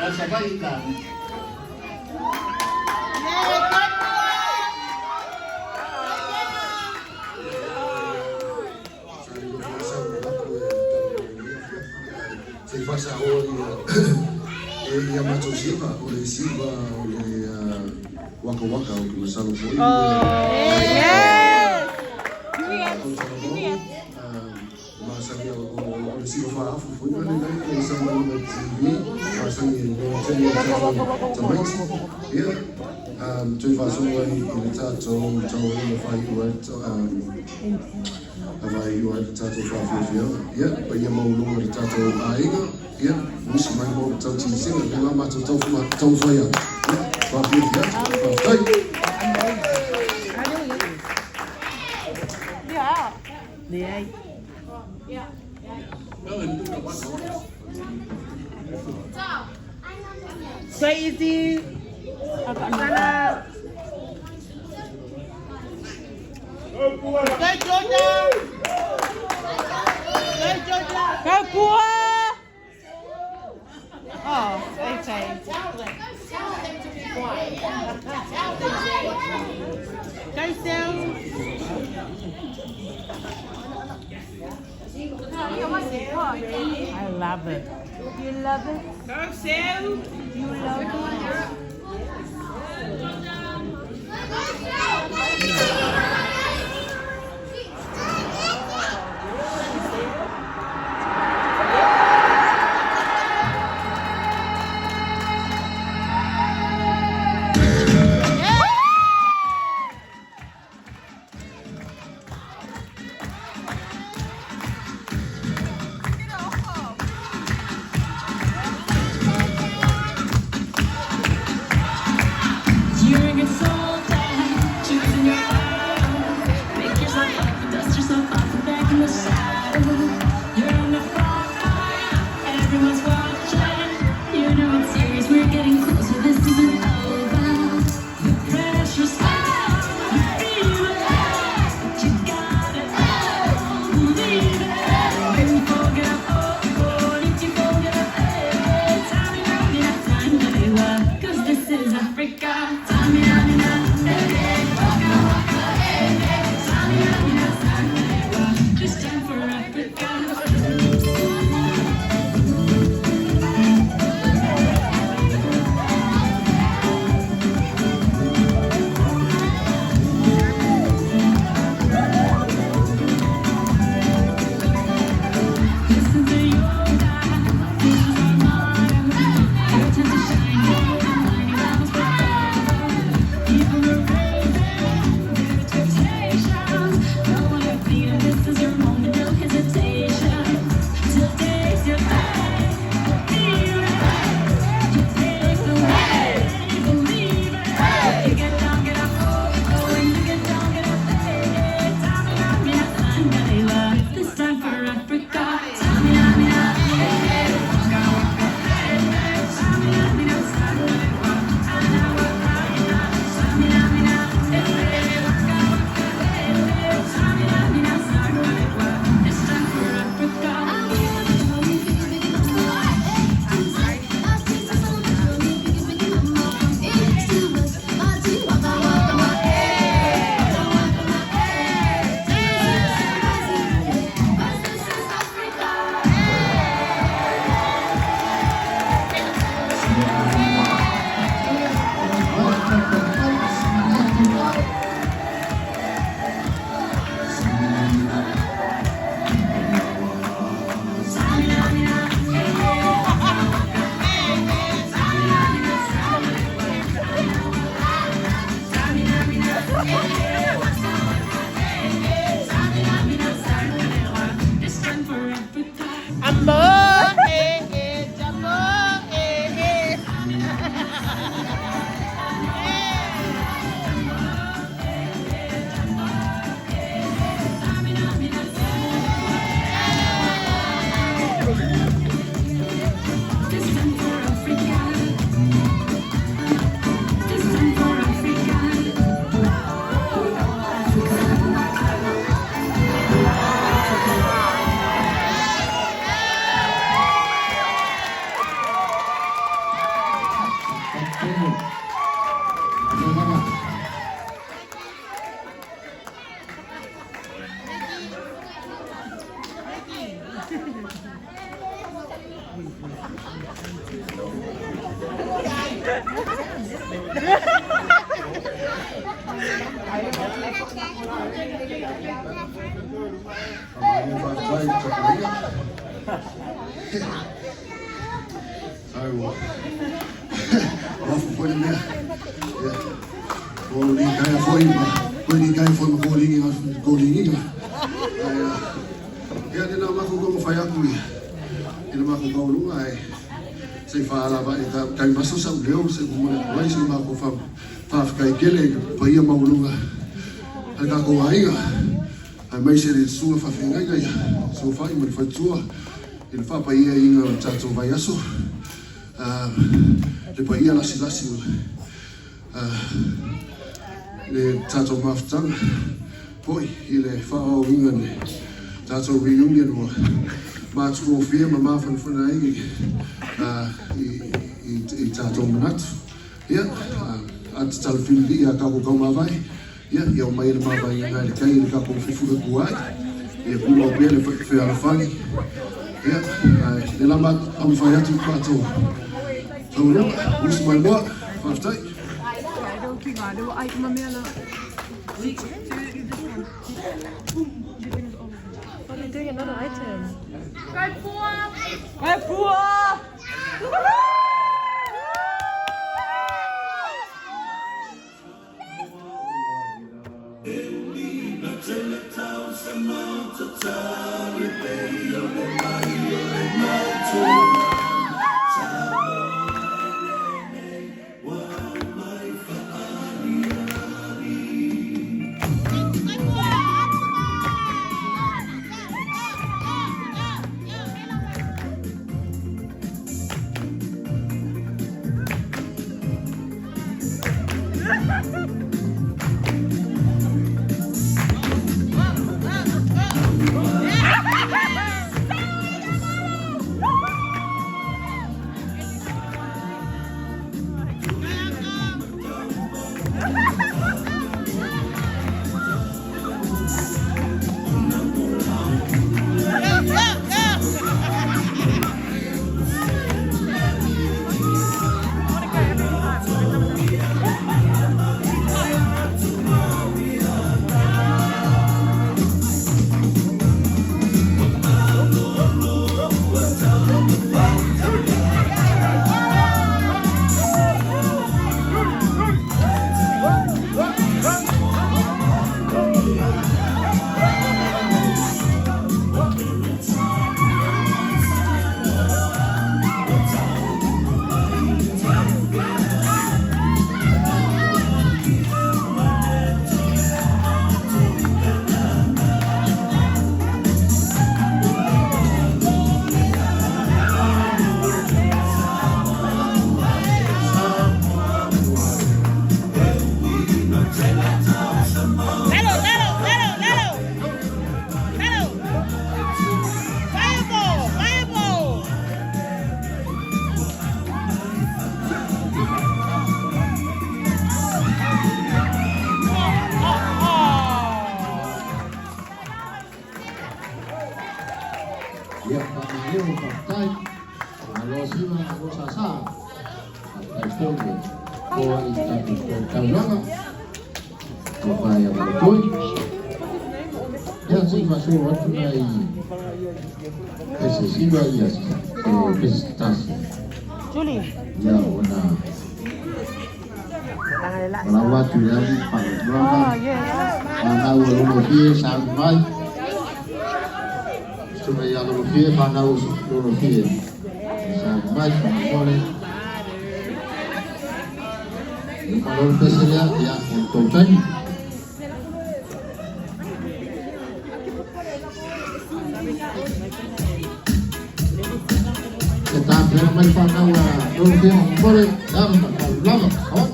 Sa lilo foi sau manatu e talanoa i lenei afiafi ae se i faasaoa ia e ia matou siva, o le siva o le waka waka ou te masalo foi o talanoa masani o le siva faaafu foi na lenei e sau mai le TV masani e le tele o tatou tamaiti ia toe faasoa ai i le tatou taualuga faaiu ai a faaiu ai le tatou faafiafiaga. Ia, paia maualuga o le tatou aiga, ia, usi mai mo le tau silasila, lea la matou taumafai atu. Ia, faafiafia atu, faafetai. So easy. Sana. Go Georgia! Go Georgia! Go Pua! Oh, okay. Go Sel! I love it. You love it? Go Sel! You love it? Temo. Malo lava. Faamalo faafetai i le tapuaiga. Ai ua afu foi le mea. Ia, ua likaea foi ma ua likaea foi ma koligiga koligiga. Ae ia lena matou taumafai atu i i le matou taualuga ae se i faalava e taimaso sau leo se i momoli atu ai se matou faafetai tele i le paia maualuga a le tatou aiga aemaise le susuga faafeagaiga ia Sofai ma le faletua i le faapaiaina o le tatou vaiaso, le paia lasilasi o le tatou mafutaga foi i le faaauauina o le tatou reunion ua matagofie ma mafanafana ai i tatou manatu. Ia, a tatalo fililii a tatou taumavae, ia, ia omai le mavaega i le tai i le tatou fufulu atu ai. Ia tumau pea le fealofani. Ia, ae le lama taumafai atu le matou taualuga. Usi mai loa. Faafetai. Oh, they're doing another item. Go Pua! Go Pua! Lalo, lalo, lalo, lalo! Lalo! Fireball! Fireball! Oh, Ia, faamalo faafetai. Malo siva, malo sasa. Faafetai foi le toa i tatou taulaga. Tofa ia mautoi. Ia, se i faasolo atu nai pese siva ia se pese tasi. Julie. Ia, ona malau atu i le alu faalauaga. Oh, yes. Whanau o Lolofie, sa mai. Susuga ia Lolofie, whanau o Lolofie. Sa mai, whanau. Malo le pese lea, ia, o le tou taimi. E tapena mai whanau a Lolofie ma Mole, ia, ma lava, oh.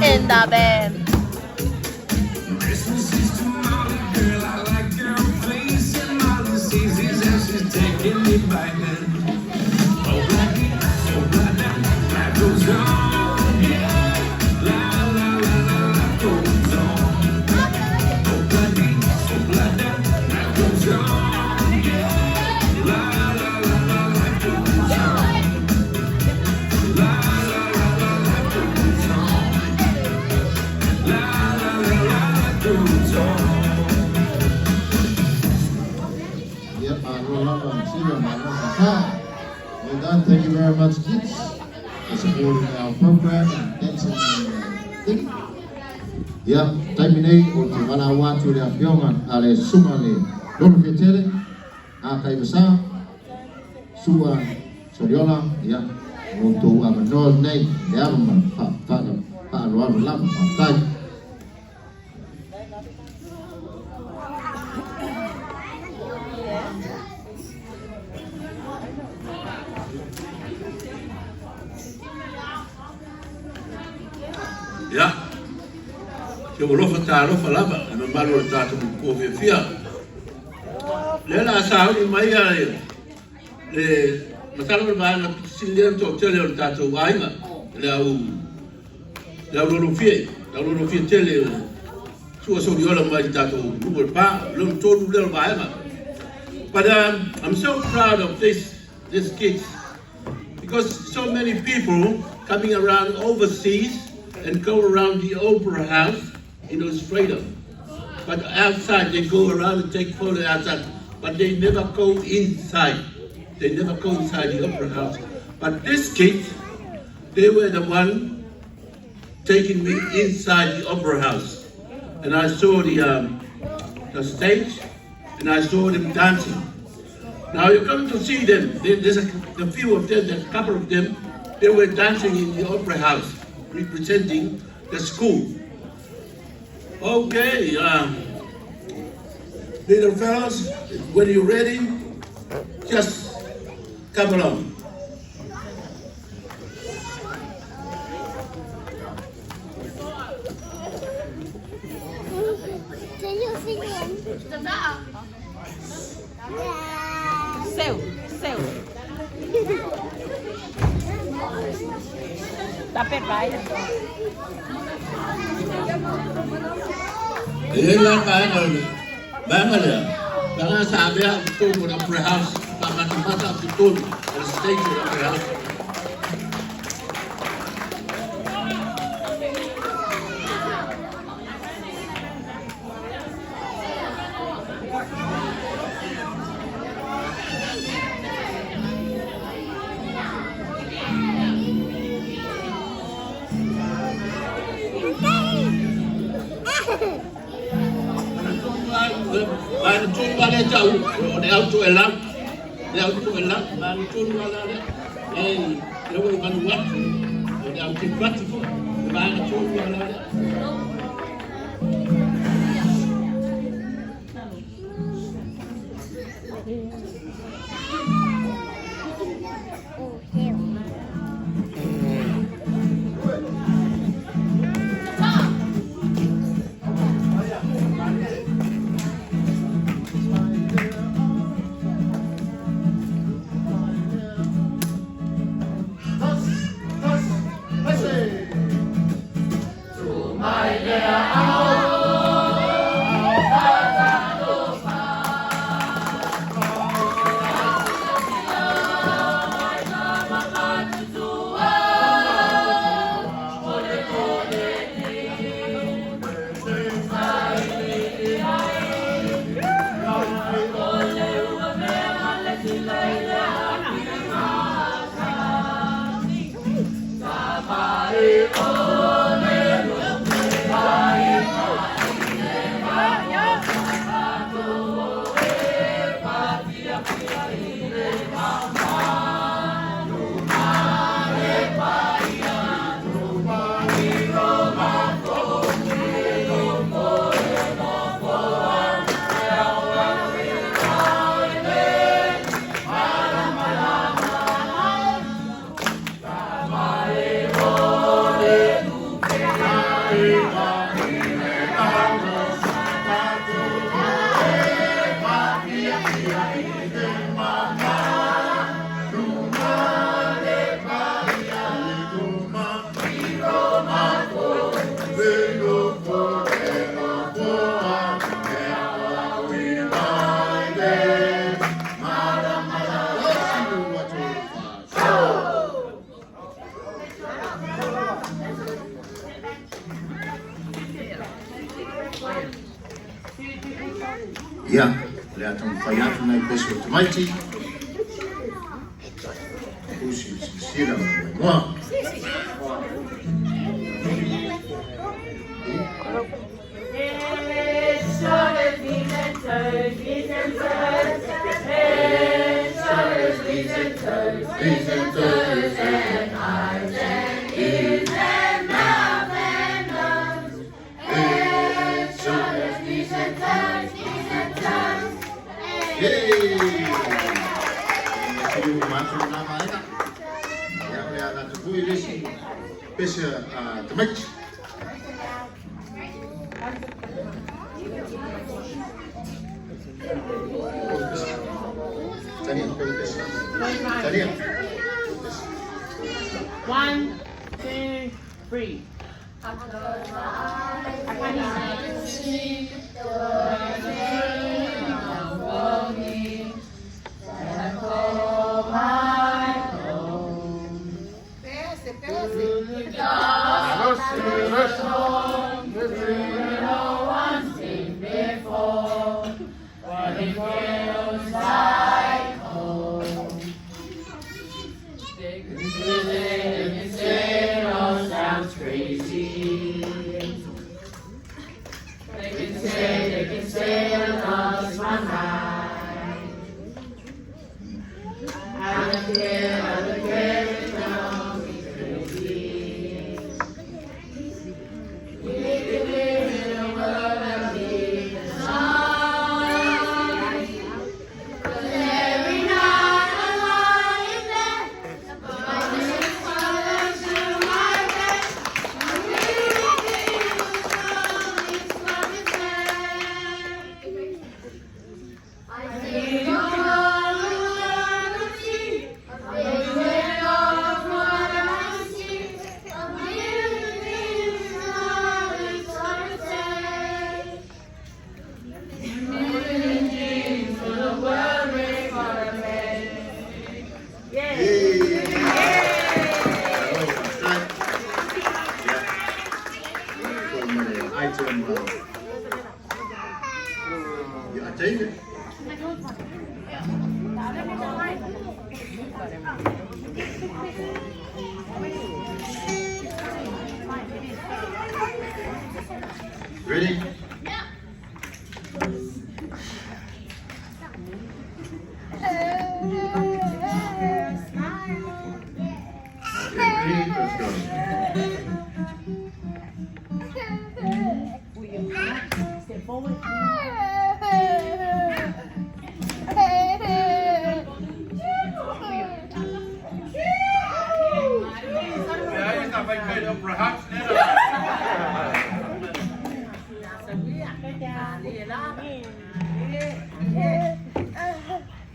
In the band. Well done. Thank you very much, kids, for supporting our program and dancing and thing. Ia, taimi nei o te valaau atu i le afioga a le Susuga le Lolo Fiatele, a Kaivasa, Sua Soliola, ia, o outou avanoa lenei, le ava ma le faaaloalo lava, faafetai. Ia, se ua lofa talofa lava i le mamalu o le tatou matua fiafia. Lea la sauni mai a le masalo o le vaega sili lea ona toatele o le tatou aiga, le au le au lolofie, le au lolofie tele sua soliola mai le tatou nuu o Lepa, lona tolu lea o le vaega. But I'm so proud of this kids because so many people coming around overseas and go around the Opera House in Australia. But outside, they go around and take photo outside, but they never go inside. They never go inside the Opera House. But this kid, they were the one taking me inside the Opera House. And I saw the stage, and I saw them dancing. Now you're going to see them. There's a few of them, there's a couple of them. They were dancing in the Opera House, representing the school. Okay, little fellows, when you're ready, just come along. Can you sing one? Seu, seu. Tapet vai. E la vaega le vaega lea, leaga sa avea i totonu o le Opera House, faamatamata i totonu o le stage o le Opera House. Vaega tonu lava lea tau, o le auto e lau, le auto e lau, vaega tonu lava lea. E le ua i Vanuatu, o le au Kiribati foi, le vaega tonu lava lea. Ia, o le a taumafai atu nai pese o tamaiti. Usi silasila ma maimoa. Knees and toes and eyes and ears and mouth and nose. Head, shoulders, knees and toes, knees and toes. Yay! Ia, o le a tatou foi le isi pese a tamaiti. Tania, pese. Tania. Pese. 1, 2, 3. Item ia David. Ready? Smile.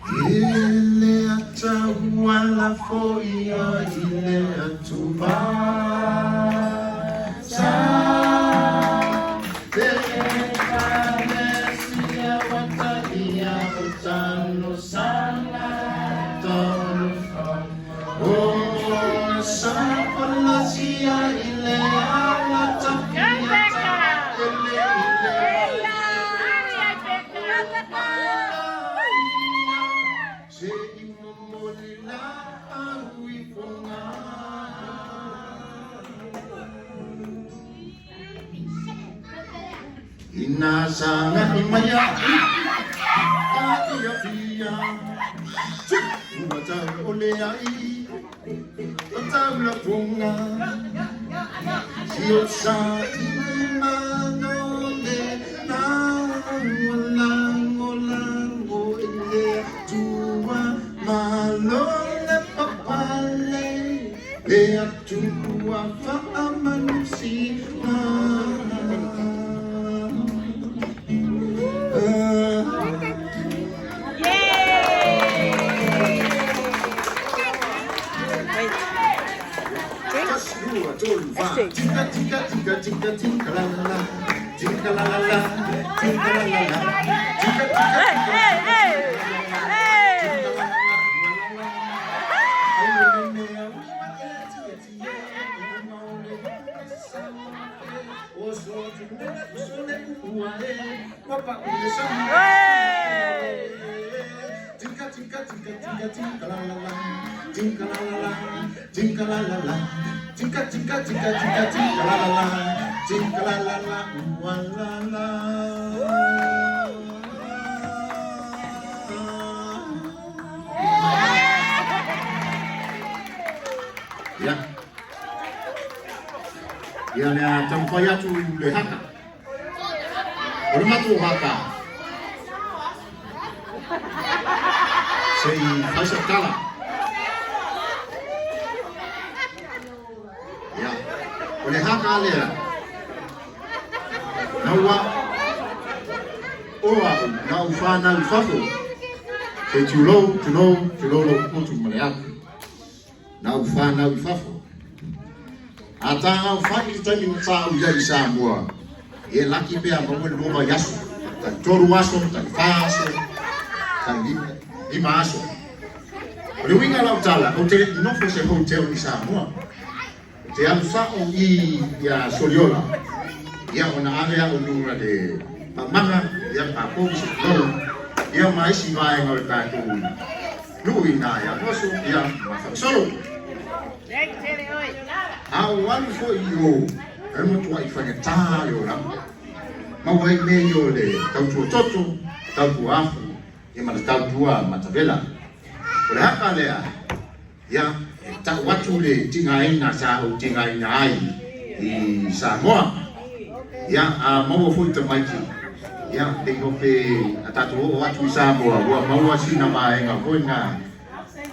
I le Atua lafo ia i le Atua sa le Ekalesia wa taia o talo sala talo o sa palasia i le ala tapia ele i le Se i momoli la au i fonga. Ina sanga i maya a ia ia Ua tau o le ai o tau la punga Si o sa i mano le na lango lango i le tua malo le papale le atua faamanusi Wait. Tasi, lua, tolu, fa. Tika, tika, tika, tika, tika, la, la, la. Tika, la, la, la. Tika, la, la, la. Tika, tika, Hey, hey, hey! Hey! Hey! Tika tika tika tika tika la la la, tika la la la, tika la la la, tika tika tika tika tika la la la, tika la la la, wa la la. Ia. Ia le a taumafai atu le haka. O le matou haka. Se i fai sa tala. Ia. O le haka lea. Na ua o au, na u whanau i fafo. Se tulou, tulou, tulou lou potu ma le atu. Na u whanau i fafo. A tā ngau whai i taimi na tā u iai Samoa. E laki pea maua le lua vaiaso. Tai 3 aso, tai 4 aso, tai 5 aso. O le uiga lau tala, ou te le i nofo se hotel i Samoa. Ou te alu sao i ia Soliola. Ia ona ave au i luga le Paamaga, ia Papovi se tulou. Ia ma isi vaega o le tatou nuu i ina ia Goso, ia ma Fagasolo. A ou alu foi i o, e matuai faigata le olaga. Maua ai mea ia o le tautua toto, tautua afu, ia ma le tautua matavela. O le haka lea, ia, e tau atu le tigaina sa ou tigaina ai i Samoa. Ia, a maua foi tamaiti, ia, le iloa pe a tatou oo atu i Samoa, ua maua sina vaega foi na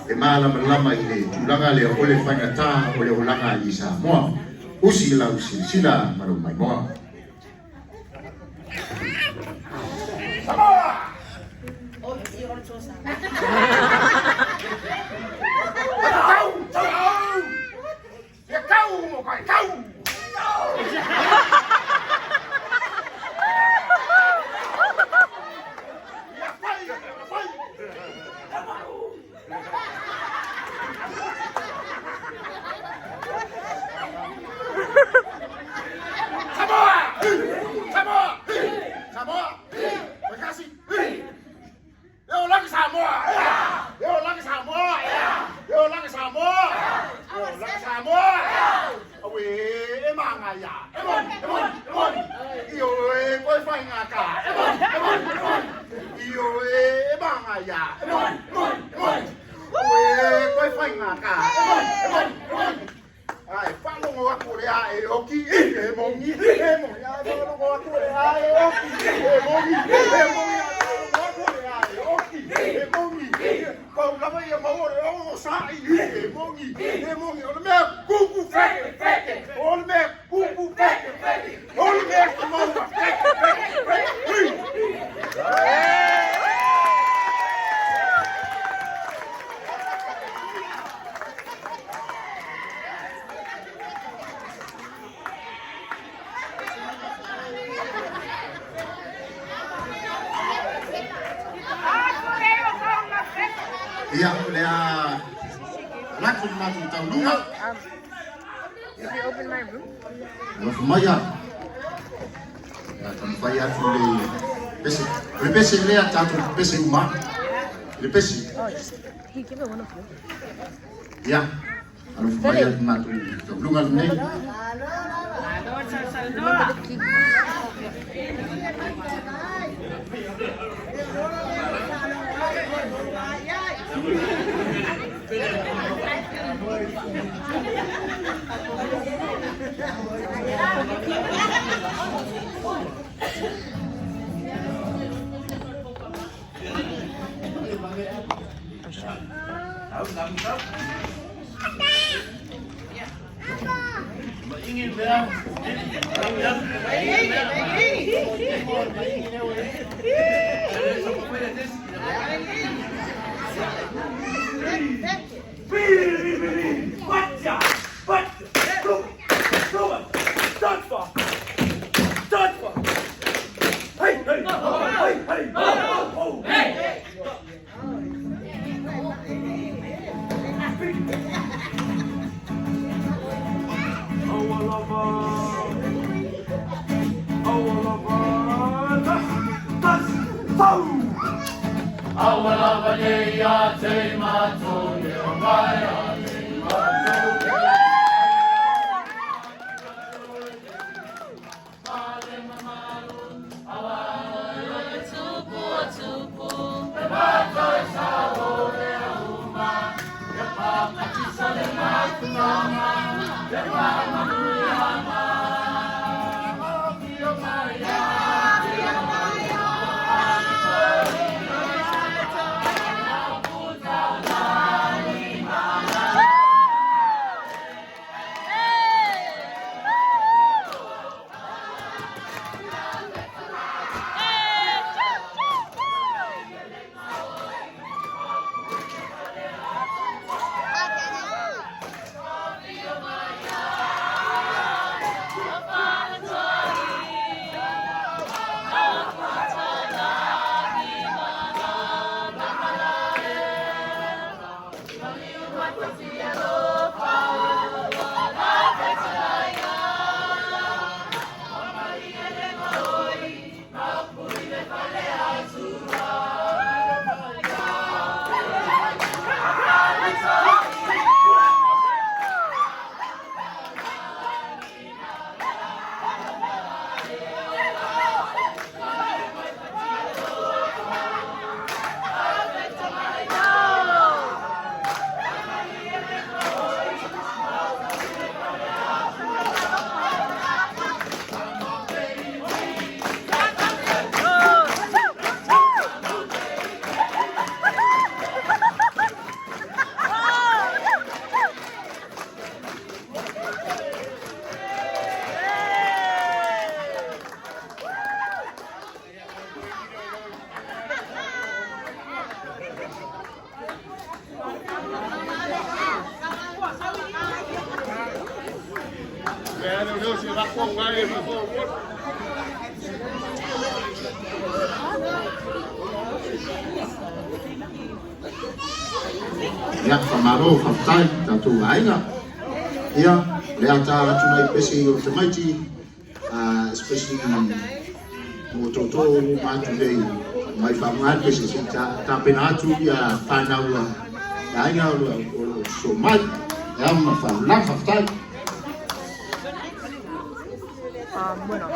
e malamalama i le tulaga lea o le faigata o le olaga i Samoa. Usi lau silasila ma lou maimoa. Ia, o le a lako le matou taunuga. If you open my room. Alofa mai a. Ia, taumafai atu le pese. O le pese lea tatou pese uma. Le pese. Oh, just he give it one of you. Ia, alofa mai a le matou taunuga lenei. Remember the key. Ia, faamalo, faafetai, tatou aiga. Ia, o le a ta atu nai pese o tamaiti, especially mo toto ma atu nei, mai whaamua atu pese si ta pena atu ia whanau a aiga o lo so mai. Ia, ma whaamua, faafetai. Bueno.